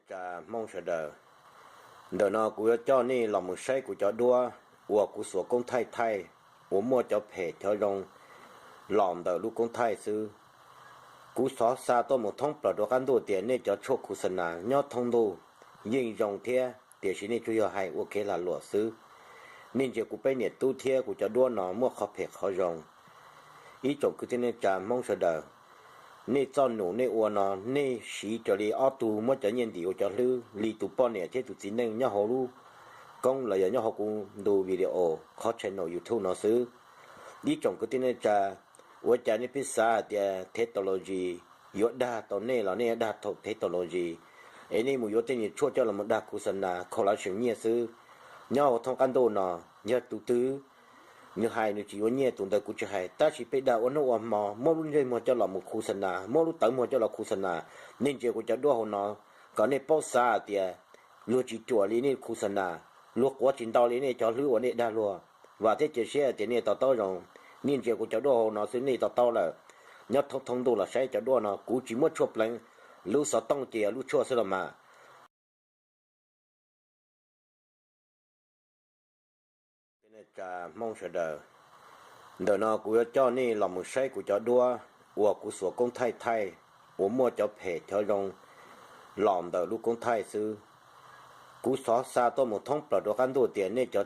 Tsa Hmoob sawv daws, ntawm no kuv yuav coj nej los mus saib kuv cov duab uas kuv xuas koob thaij thaij, uas muaj cov phem cov zoo los ntawm lub koob thaij xwb. Kuv xov xa tuaj mus thoob plaws rau qab ntuj tias nej cov tshuaj khus xa nas nyob thoob ntuj yeej zoo thiab, tiam sis nej tsuas yog hais ua kev lag luam xwb. Nej ntsia kuv peb niam tub thiab kuv cov duab no muaj qhov phem qhov zoo. Ib tsoom kwv tij neej tsa Hmoob sawv daws, nej txoj num nej ua no, nej siv raws li ob tug muab cov nyiaj ntim ua cov hlwb li tus poj niam thiab tus txiv neej nyob hauv lub koob los yog nyob hauv kuv ntu video qhov channel YouTube no xwb. Ib tsoom kwv tij neej tsa, ua cas nej pheej xav hais tias technology yuav dag tau nej los nej yuav dag tau technology, es nej mus yuav tej nyuag tshuaj coj los dag khus xa nas khaus lav seem nyiaj xwb? Nyob hauv thoob qab ntuj no, yog tus twg nws hais nws tsis yuav nyiaj, tus ntawd kuv tsis hais, tab sis peb dag ua hnub ua hmo, muab lub ntsej muag coj los mus khus xa nas, muab lub tawv muag coj los khus xa nas. Nej ntsia kuv cov duab hauv no, kom nej paub xav hais tias luag tsis ruam li nej khus xa nas, luag quav tsis ntau li nej cov hlwb uas nej dag luag. Vam thiab cia siab tias nej to taub zoo. Nej ntsia kuv cov duab hauv no xwb nej to taub lawm. Nyob thoob thoob ntuj los saib cov duab no, kuv tsis muab tshuaj pleev, lub xov tooj ces yog lub tshuaj xwb los mas. Tsa Hmoob sawv daws, ntawm no kuv yuav coj nej los mus saib kuv cov duab uas kuv xuas koob thaij thaij, uas muaj cov phem cov zoo los ntawm lub koob thaij xwb. Kuv xov xa tuaj mus thoob plaws rau qab ntuj tias nej cov